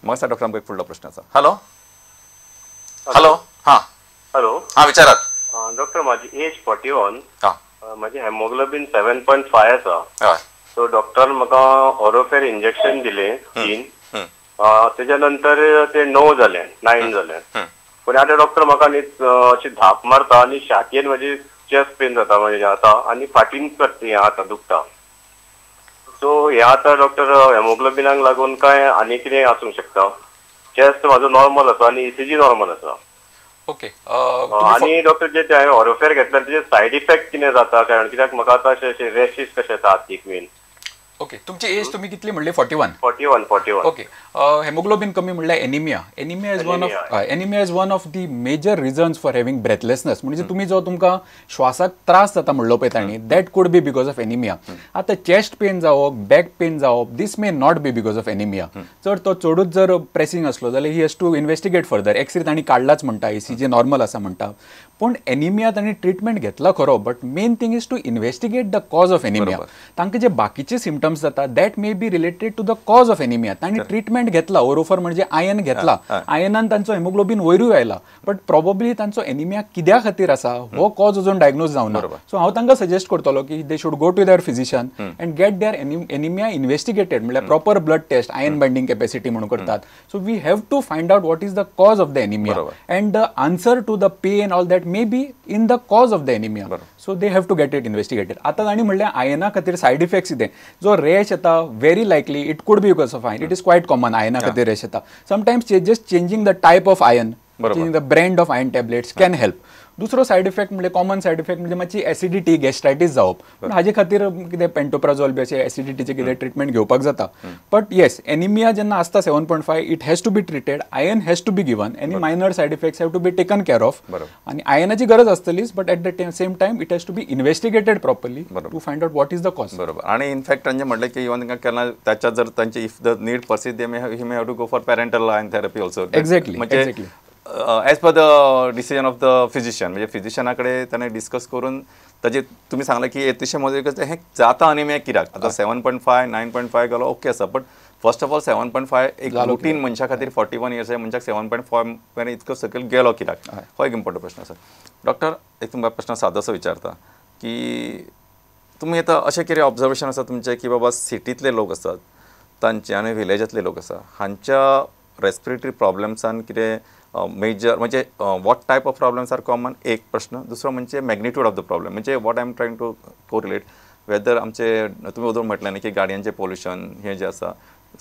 म्हाका डॉक्टर आमकां एक फुडलो प्रश्न आसा. हॅलो हॅलो हां हॅलो हां विचारात. डॉक्टर माझी एज 41, माझी हेमोग्लोबीन 7.5 आसा. सो डॉक्टरान म्हाका ओरोफेर इंजेक्शन दिले 3, तेच्या नंतर ते 9 जाले, 9 जाले. पूण आतां डॉक्टर म्हाका न्ही अशी धाप मारता आनी छातयेन म्हजी चेस्ट पेन जाता म्हणजे आतां आनी फाटीन हें आतां दुखता. सो हें आतां डॉक्टर हेमोग्लोबिनाक लागून काय आनी कितें आसूंक शकता? चेस्ट म्हाजो नॉर्मल आसा आनी ECG normal आसा. ओके. आनी डॉक्टर जे ते हांवें ओरोफेर घेतल्या तेजे सायड इफेक्ट कितें जाता? कारण कित्याक म्हाका आतां अशें रॅशीस कशें येता हातीक बीन. ओके, तुमची एज तुम्ही कितली म्हणली? 41. 41 41. ओके. हेमोग्लोबीन कमी म्हणल्यार anaemia. Anaemia is one of anaemia is one of the major reasons for having breathlessness. म्हणजे तुम्ही जो तुमकां श्वासाक त्रास जाता म्हणलो पळय तांणी, that could be because of anaemia. आतां चेस्ट पेन जावप, बॅक पेन जावप, this may not be because of anaemia. जर तो चडूच जर प्रेसिंग आसलो जाल्यार he has to investigate further. X-ray तांणी काडलाच म्हणटा, ECG normal आसा म्हणटा, पूण एनिमिया तांणी ट्रिटमेंट घेतला खरो, but main thing is to investigate the cause of anaemia. तांकां जे बाकीचे सिमटम्स जाता that may be related to the cause of anaemia. तांणी ट्रिटमेंट घेतला, ओरोफर म्हणजे आयन घेतला, आयनान तांचो हेमोग्लोबीन वयरूय आयला, बट प्रॉबेबली तांचो एनिमिया कित्या खातीर आसा हो कॉज अजून डायग्नोज जावना. सो हांव तांकां सजेस्ट करतलो की they should go to their physician and get their anaemia investigated, म्हणल्यार proper blood test, iron binding capacity म्हणून करतात. So we have to find out what is the cause of the anaemia and the answer to the pain all that may be in the cause of the anaemia. So they have to get it investigated. आतां तांणी म्हणलें आयना खातीर side effects कितें, जो rash येता very likely it could be because of iron, it is quite common आयना खातीर रॅश येता. Sometimes just changing the type of iron, changing the brand of iron tablets can help. दुसरो side effect म्हणजे common side effect म्हणजे मातशी acidity, गॅस्ट्रायटीस जावप, पूण हाजे खातीर कितें पेंटोप्राझोल बी अशें एसिडिटीचें कितें ट्रिटमेंट घेवपाक जाता. बट येस, एनिमिया जेन्ना आसता 7.5, it has to be treated, iron has to be given, any minor side effects have to be taken care of. आनी आयनाची गरज आसतलीच, but at the same time it has to be investigated properly to find out what is the cause. बरोबर. आणि in fact तांचे म्हटलें की even तांकां केन्ना ताच्या जर तांचे if the need persists they may he may have to go for parenteral iron therapy also. Exactly, exactly. As per the decision of the physician, म्हणजे फिजिशना कडेन ताणें डिस्कस करून ताजे तुमी सांगलें की अतिशय म्हत्वाचें हें जाता अनिमिया कित्याक. आतां 7.5 9.5 गेलो ओके आसा, बट फर्स्ट ऑफ ऑल 7.5 एक रुटीन मनशा खातीर 41 इयर्स मनशाक 7.5 मेरेन इतको सकयल गेलो कित्याक, हो एक इम्पॉर्टंट प्रश्न आसा. डॉक्टर एक तुमकां प्रश्न सादोसो विचारता की तुमी आतां अशें कितें ऑब्जर्वेशन आसा तुमचें की बाबा सिटींतले लोक आसात तांचे आनी विलेजांतले लोक आसा हांच्या रेस्पिरेटरी प्रॉब्लम्सान कितें मेजर म्हणजे what type of problems are common, एक प्रश्न. दुसरो म्हणजे मॅग्निट्यूड ऑफ the problem, म्हणजे what I am trying to correlate whether आमचे तुमी अदोर म्हटलें न्ही की गाडयांचें पोल्युशन हें जें आसा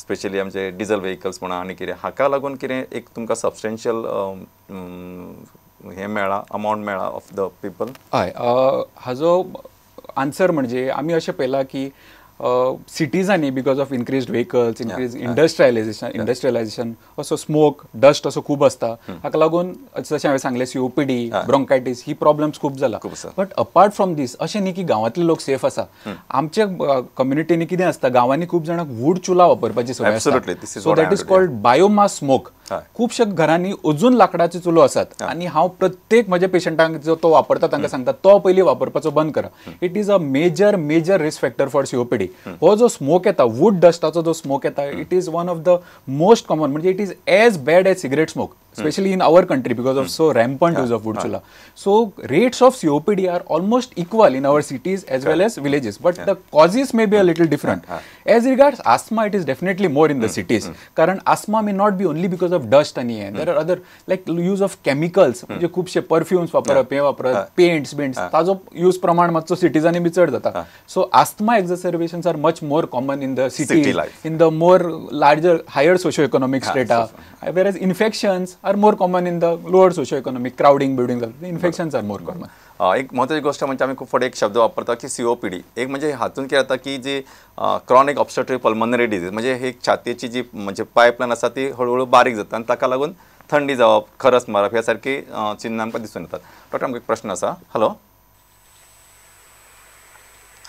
स्पेशली आमचे डिजल व्हेकल्स म्हणा आनी कितें हाका लागून कितें एक तुमकां सबस्टेन्शियल हें मेळ्ळां, अमावंट मेळ्ळा ऑफ the people? हय, हाजो आन्सर म्हणजे आमी अशें पळयलां की सिटीजांनी because of increased vehicles, increase industrialisation असो स्मोक, डस्ट असो खूब आसता, हाका लागून जशें हांवें सांगलें COPD, bronchitis ही प्रॉब्लम्स खूब जाला. बट अपार्ट फ्रॉम these अशें न्ही की गांवांतले लोक सेफ आसा. आमच्या कम्युनिटीनी कितें आसता, गांवांनी खूब जाणांक वूड चुला वापरपाची संवय आसता. So that is called biomass smoke. खुबश्या घरांनी अजून लाकडाचे चुलो आसात आनी हांव प्रत्येक म्हज्या पेशंटांक जो तो वापरता तांकां सांगता तो पयलीं वापरपाचो बंद करा. It is a major major risk factor for COPD. हो जो स्मोक येता, वूड डस्टाचो जो स्मोक येता, it is one of the most common, म्हणजे it is as bad as cigarette smoke, especially in our country because of so rampant use of wood chula. So rates of COPD are almost equal in our cities as well as villages, but the causes may be a little different. As regards asthma, it is definitely more in the cities. कारण asthma may not be only because of dust आणि हे, there are other like use of chemicals, म्हणजे खुबशे perfumes वापरप, हे वापरप, paints बिंट्स, ताजो use प्रमाण मातसो सिटीजांनी बी चड जाता. So asthma exacerbations are much more common in the city, in the more larger higher socio economic strata, whereas infections are more common in the lower socio-economic crowding buildings. Infections are more common. एक महत्वाची गोष्ट म्हणजे आम्ही खूप फुडें एक शब्द वापरता की COPD. एक म्हणजे हातून कितें जाता की जी क्रॉनिक ऑब्स्ट्रक्टिव्ह पल्मोनरी डिजीज, म्हणजे ही छातयेची जी म्हणजे पायपलायन आसा ती हळूहळू बारीक जाता आनी ताका लागून थंडी जावप, खरस मारप ह्या सारकी चिन्नां आमकां दिसून येतात. डॉक्टर आमकां एक प्रश्न आसा. हॅलो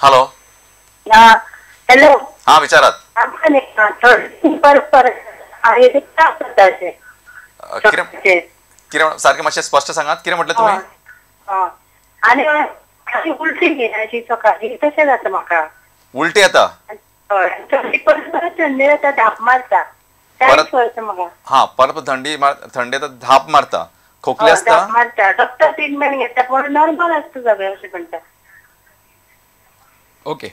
हॅलो हॅलो हां विचारात. कितें सारकें मातशें स्पश्ट सांगात, कितें म्हटलें तुमी? आनी उलटी अशी सकाळी तशें जाता म्हाका. उलटी येता? हय, थंडी परत परत थंडी जाता, धाप मारता, 40 वर्सां म्हाका. हां, परत थंडी थंडी येता धाप मारता, खोकली आसता, मारता, डॉक्टर ट्रीटमेंट घेता पण नॉर्मल आसता सगळें अशें म्हणटा. ओके,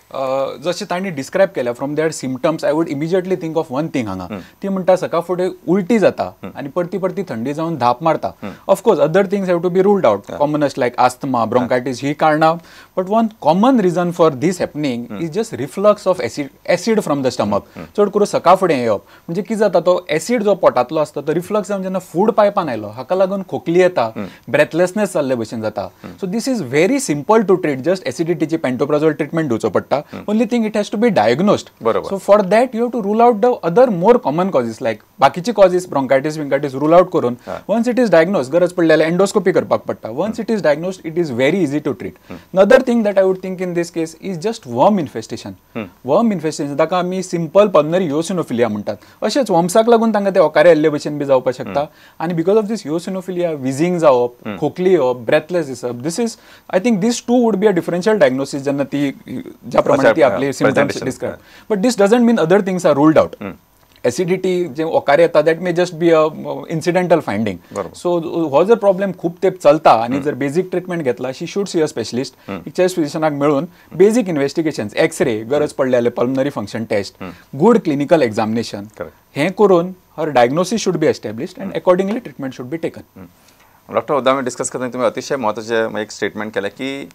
जशें तांणी डिस्क्रायब केल्या from their symptoms I would immediately think of one thing. हांगा ती म्हणटा सकाळ फुडें उलटी जाता आनी परती परती थंडी जावन धाप मारता. Of course other things have to be ruled out, commonest like asthma, bronchitis ही कारणां, but one common reason for this happening is just reflux of acid from the stomach. चड करून सकाळ फुडें येवप म्हणजे कितें जाता, तो एसिड जो पोटांतलो आसता तो रिफ्लक्स जावन जेन्ना फूड पायपान आयलो हाका लागून खोकली येता, ब्रेथलेसनेस जाल्ले भशेन जाता. So this is very simple to treat, just एसिडिटीची pantoprazole treatment दिवचो पडटा. Only thing it has to be diagnosed. So for that you have to rule out the other more common causes like बाकीचे causes bronchitis विंकायटीस rule out करून ones it is diagnose, गरज पडली जाल्यार endoscopy करपाक पडटा. Once it is diagnosed it is very easy to treat. Another thing that I would think in this case is just worm infestation. Worm infestation ताका आमी simple pulmonary eosinophilia म्हणटात. अशेंच वम्साक लागून तांकां ते ओकारे आयिल्ले भशेन बी जावपाक शकता आनी because of this eosinophilia wheezing जावप, खोकली येवप, ब्रेथलेस दिसप. This is I think this two would be a differential diagnosis जेन्ना ती ज्या प्रमाणे ती आपली symptoms describe. But this doesn't mean other things are ruled out. Acidity जे ओकारे येता that may just be a incidental finding. So हो जर problem खूब तेप चलता आनी जर बेजीक ट्रिटमेंट घेतला, she should see a specialist, chest फिजिशनाक मेळून बेजीक इन्व्हेस्टिगेशन्स, एक्सरे, गरज पडले जाल्यार pulmonary function test, good clinical examination हें करून her diagnosis should be established and accordingly treatment should be taken. Doctor Odhav, आमी डिस्कस करतना तुमी अतिशय म्हत्वाचें एक स्टेटमेंट केलें की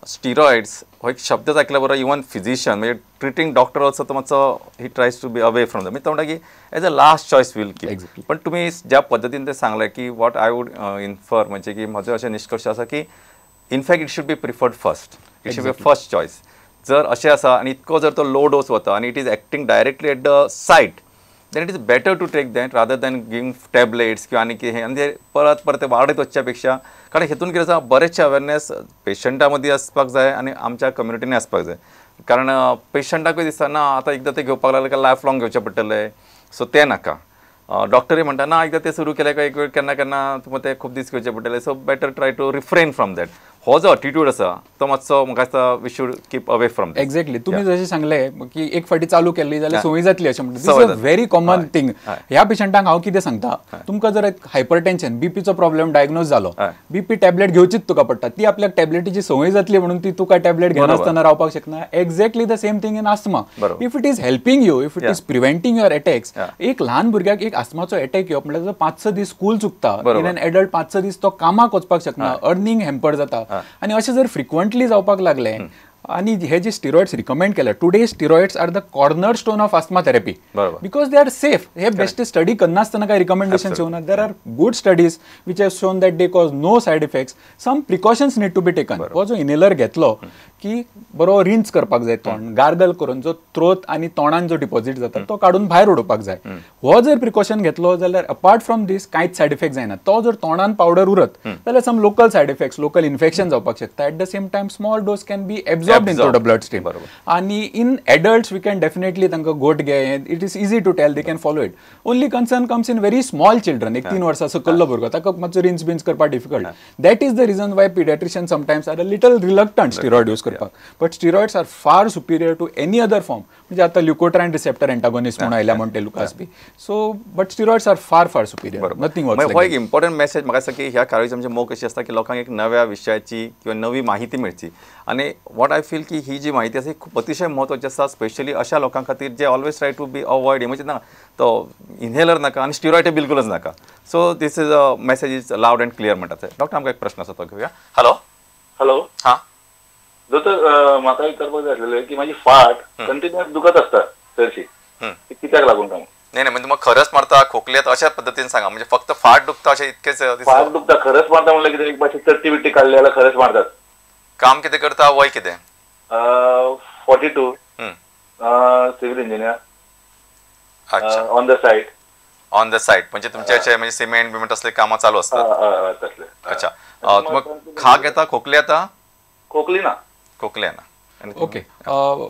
स्टिरॉइड्स हो एक शब्दच आयकल्या बरोबर इवन फिजिशियन म्हणजे ट्रिटींग डॉक्टर ऑल्सो तो मातसो he tries to be away from the, म्हणजे तो म्हणटा की as a last choice will keep. पण तुमी ज्या पद्दतीन ते सांगलें की what I would infer म्हणजे की म्हजो अशें निश्कर्श आसा की in fact it should be preferred first, it should be first choice. जर अशें आसा आनी इतको जर तो लो डोस वता आनी it is acting directly at the site, then it is better to take that rather than giving tablets किंवा आनी कितें आनी ते परत परत वाडत वचच्या पेक्षा, कारण हेतून कितें आसा बरेचशे अवेरनेस पेशंटा मदीं आसपाक जाय आनी आमच्या कम्युनिटीनी आसपाक जाय. कारण पेशंटाकूय दिसता ना आतां एकदां तें घेवपाक लागलें काय लायफ लॉंग घेवचें पडटलें, सो तें नाका. डॉक्टरूय म्हणटा ना एकदां तें सुरू केलें काय एक वेळ केन्ना केन्ना तुमकां तें खूब दीस घेवचें पडटलें, so better try to refrain from that. हो जो एटिट्यूड आसा तो मातसो म्हाका दिसता we should keep away from. Exactly, तुमी जशें सांगलें की एक फावटी चालू केल्ली जाल्यार संवय जातली अशें म्हणटा, this is a very common thing. ह्या पेशंटांक हांव कितें सांगता, तुमकां जर हायपरटेन्शन बीपीचो प्रॉब्लेम डायग्नोज जालो, बीपी टॅबलेट घेवचीच तुका पडटा, ती आपल्याक टॅबलेटीची संवय जातली म्हणून ती तुका टॅबलेट घेनासतना रावपाक शकना. Exactly the same thing in asthma. If it is helping you, if it is preventing your attacks. एक ल्हान भुरग्याक एक आस्थमाचो अटॅक येवप म्हणल्यार 5-6 दीस स्कूल चुकता, इन एन एडल्ट 5-6 दीस तो कामाक वचपाक शकना, अर्निंग हॅम्पर जाता. आनी अशें जर फ्रिक्वंटली जावपाक लागलें आनी हे जे स्टिरॉइड्स रिकमेंड केले, today steroids are the corner stone of asthma therapy because they are safe. हे बेस्ट स्टडी करनासतना काय रिकमेंडेशन येवना. There are good studies which have shown that they cause no side effects. Some precautions need to be taken. हो जो inhaler घेतलो की बरो rinse करपाक जाय, तोंड गार्गल करून जो थ्रोत आनी तोंडान जो डिपॉझिट जाता तो काडून भायर उडोवपाक जाय. हो जर प्रिकॉशन घेतलो जाल्यार अपार्ट फ्रॉम दीस कांयच सायड इफेक्ट जायना. तो जर तोंडान पावडर उरत जाल्यार some local side effects, local infection जावपाक शकता. At the same time small dose can be absorb into the blood stream. आणि in adults we can definitely तांकां गोट घे, it is easy to tell, they can follow it. Only concern comes in very small children, एक 3 वर्सां सकल्लो भुरगो ताका मातसो rinse beans करपाक difficult. That is the reason why paediatrician sometimes are a little reluctant steroid use करपाक, but steroids are far superior to any other form. म्हणजे आतां ल्युकोट्रायन receptor antagonist म्हणून आयल्या Montelukast B, so but steroids are far far superior, nothing works. हो एक important message म्हाका दिसता की ह्या कार्यावळीची आमची मोख अशी आसता की लोकांक एक नव्या विशयाची किंवा नवी माहिती मेळची आनी what I feel की ही जी माहिती आसा ही खूब अतिशय म्हत्वाची आसा, स्पेशली अशा लोकां खातीर जे always try to be avoid, म्हणजे ना तो इनहेलर नाका आनी स्टिरॉइड बिलकुलच नाका. So this is a message is loud and clear म्हणटात. डॉक्टर आमकां एक प्रश्न आसा तो घेवया. हॅलो. हॅलो. हां दोतोर, म्हाका विचारपाक जाय आसलेलें की म्हाजी फाट कंटिन्युअस दुखत आसता चडशी, कित्याक लागून काय? नाही नाही, म्हणजे तुमकां खरंच मारता, खोकली येता अशा पद्दतीन सांगा, म्हणजे फक्त फाट दुखता अशें इतकेच? फाट दुखता, खरंच मारता म्हणल्यार कितें एक भाशेन चट्टी बिट्टी काडली जाल्यार खरंच मारतात. काम कितें करता, वय कितें? 42, civil engineer. On the site. On the site म्हणजे तुमचे म्हणजे सिमेंट बिमेंट असले कामां चालू असतात? तसले. अच्छा, तुमकां खाक येता, खोकली येता? खोकली ना. खोकली येना. ओके,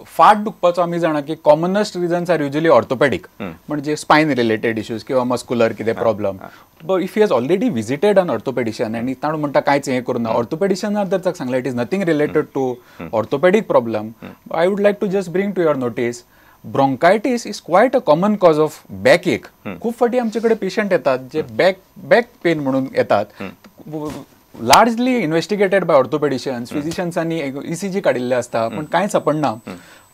फाट दुखपाचो आमी जाणा की commonest reasons are usually orthopaedic, म्हणजे स्पायन रिलेटेड इश्यूज किंवा मस्कुलर कितें problem. But if he has already visited an orthopaedician आनी ताणें म्हणटा कांयच हें करूं ना, ऑर्थोपेडिशनान जर ताका सांगलें it is nothing related to orthopaedic problem, I would like to just bring to your notice Bronchitis is quite a common cause of backache. खूप फावटी आमचे कडेन पेशंट येतात जे बॅक पेन म्हणून येतात, लार्जली इन्व्हेस्टिगेटेड बाय ऑर्थोपेडिशियन्स, फिजिशियन्सांनी ECG काडिल्ले आसता पूण कांय सापडना.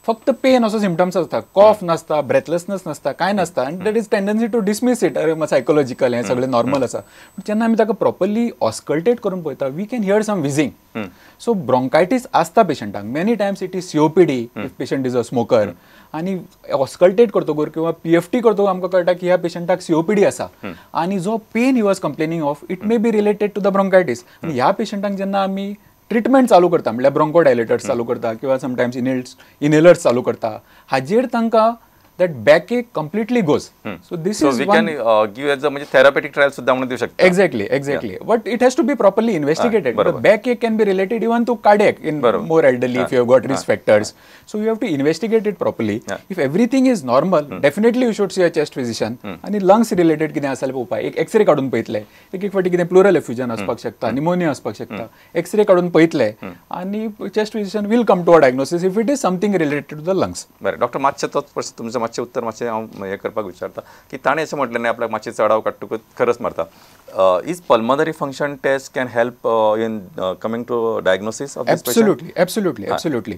फक्त पेन असो सिमटम्स आसता, कॉफ नासता, ब्रेथलेसनेस नासता, कांय नासता, आनी that is tendency to dismiss it, अरे सायकोलॉजिकल हें सगळें नॉर्मल आसा. पूण जेन्ना आमी ताका प्रॉपरली ऑस्कल्टेट करून पळयता we can hear some wheezing. So bronchitis आसता पेशंटांक, many times it is COPD if patient is a smoker. आनी ऑस्कल्टेट करतकूर किंवा PFT करतकूर आमकां कळटा की ह्या पेशंटाक COPD आसा आनी जो pain he was complaining of it may be related to the bronchitis. आनी ह्या पेशंटांक जेन्ना आमी ट्रिटमेंट चालू करता म्हणल्यार ब्रोंकोडायलेटर्स चालू करता किंवा समटायम्स इनहेलर्स चालू करता, हाजेर तांकां that backache completely goes. So this is we can give as a म्हणजे थेरप्युटिक ट्रायल सुद्धा म्हणून देऊ शकता. Exactly exactly, but it has to be properly investigated. Backache can be related even to cardiac in more elderly if you have got risk factors. So you have to investigate it properly. If everything is normal definitely you should see a chest physician. आनी lungs related कितें आसा जाल्यार पळोवपाक एक x-ray काडून पळयतले, एक एक फावटी कितें प्लुरल एफ्युजन आसपाक शकता, निमोनिया आसपाक शकता, एक्सरे काडून पळयतले आनी chest physician will come to a diagnosis if it is something related to the lungs. बरें डॉक्टर, मातशें तोच प्रश्न तुमचो मातशें उत्तर मातशें हांव हें करपाक विचारता की ताणें अशें म्हटलें न्ही आपल्याक मातशें चडाव काडटकूच खरस मारता. Is pulmonary function test can help in coming to diagnosis of this patient? Absolutely absolutely absolutely.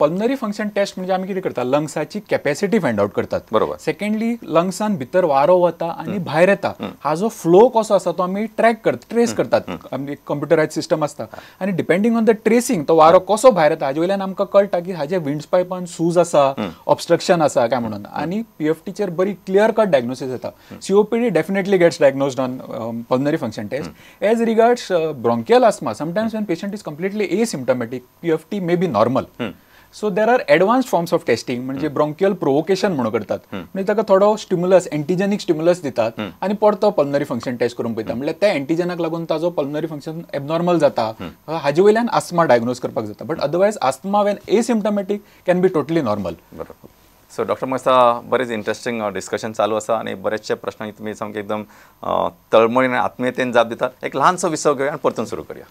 Pulmonary function test म्हणजे आमी कितें करता, लंग्साची कॅपॅसिटी फायंड आवट करतात. बरोबर. सेकंडली लंग्सान भितर वारो वता आनी भायर येता हाजो फ्लो कसो आसा तो आमी ट्रॅक करता, ट्रेस करतात. आमी कंप्युटरायज सिस्टम आसता आनी डिपेंडींग ऑन the tracing तो वारो कसो भायर येता हाजे वयल्यान आमकां कळटा की हाजे विंड्स पायपान सूज आसा, ऑब्स्ट्रक्शन आसा काय म्हणून. आनी PFTचेर बरी क्लियर कट डायग्नोसीस येता. COPD definitely gets diagnosed on pulmonary function test. As regards bronchial asthma, sometimes when patient is completely asymptomatic, PFT may be normal. So there are advanced forms of testing, म्हणजे bronchial provocation म्हणून करतात, म्हणजे ताका थोडो stimulus, antigenic stimulus दितात आनी परतो pulmonary function taste करून पळयता, म्हणल्यार त्या एंटीजनाक लागून ताजो पल्मनरी फंक्शन एबनॉर्मल जाता, हाजे वयल्यान आस्थमा डायग्नोज करपाक जाता. But otherwise asthma when asymptomatic can be totally normal. बरोबर. सो डॉक्टर म्हाका बरेंच इंट्रस्टिंग डिस्कशन चालू आसा आनी बरेचशे प्रश्नांक तुमी सामकें एकदम तळमळीन आनी आत्मीयतेन जाप दितात. एक ल्हानसो विसव घेवया आनी परतून सुरू करूया.